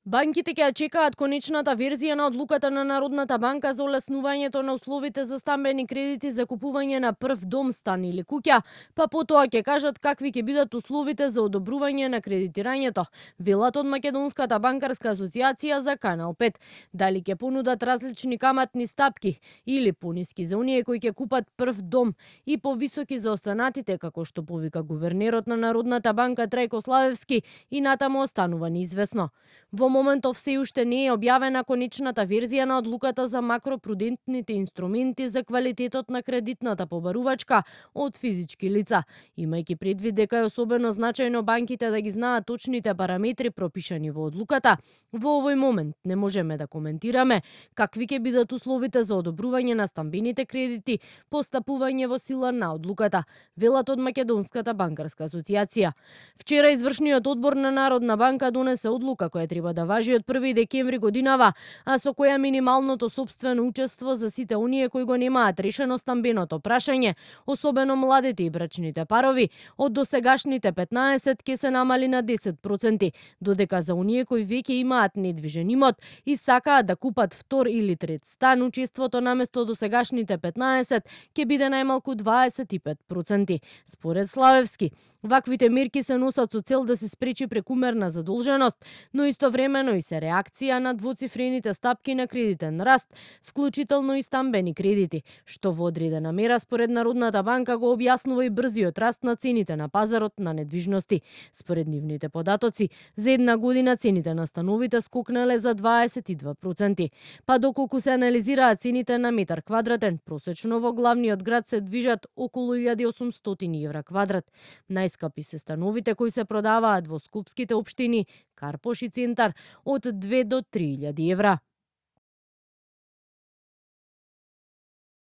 Банките ќе ја чекаат конечната верзија на одлуката на Народната банка за олеснувањето на условите за стамбени кредити за купување на прв дом, стан или куќа, па потоа ќе кажат какви ќе бидат условите за одобрување на кредитирањето, велат од Македонската банкарска асоциација за Канал 5. Дали ќе понудат различни каматни стапки или пониски за оние кои ќе купат прв дом и повисоки за останатите, како што повика гувернерот на Народната банка Трајко Славевски, и натаму останува неизвестно. Во моментов се уште не е објавена конечната верзија на одлуката за макропрудентните инструменти за квалитетот на кредитната побарувачка од физички лица, имајќи предвид дека е особено значајно банките да ги знаат точните параметри пропишани во одлуката. Во овој момент не можеме да коментираме какви ќе бидат условите за одобрување на стамбените кредити по стапување во сила на одлуката, велат од Македонската банкарска асоциација. Вчера извршниот одбор на Народна банка донесе одлука која треба да важи од 1 декември годинава, а со која минималното сопствено учество за сите оние кои го немаат решено стамбеното прашање, особено младите и брачните парови, од досегашните 15 ќе се намали на 10%, додека за оние кои веќе имаат недвижен имот и сакаат да купат втор или трет стан, учеството наместо досегашните 15 ќе биде најмалку 25%. Според Славевски, ваквите мерки се носат со цел да се спречи прекумерна задолженост, но истовремено и се реакција на двоцифрените стапки на кредитен раст, вклучително и стамбени кредити, што во одредена мера според Народната банка го објаснува и брзиот раст на цените на пазарот на недвижности. Според нивните податоци, за една година цените на становите скокнале за 22%, па доколку се анализираат цените на метар квадратен, просечно во главниот град се движат околу 1800 евра квадрат. Најскапи се становите кои се продаваат во скопските општини Карпош и Центар од 2 до 3000 евра.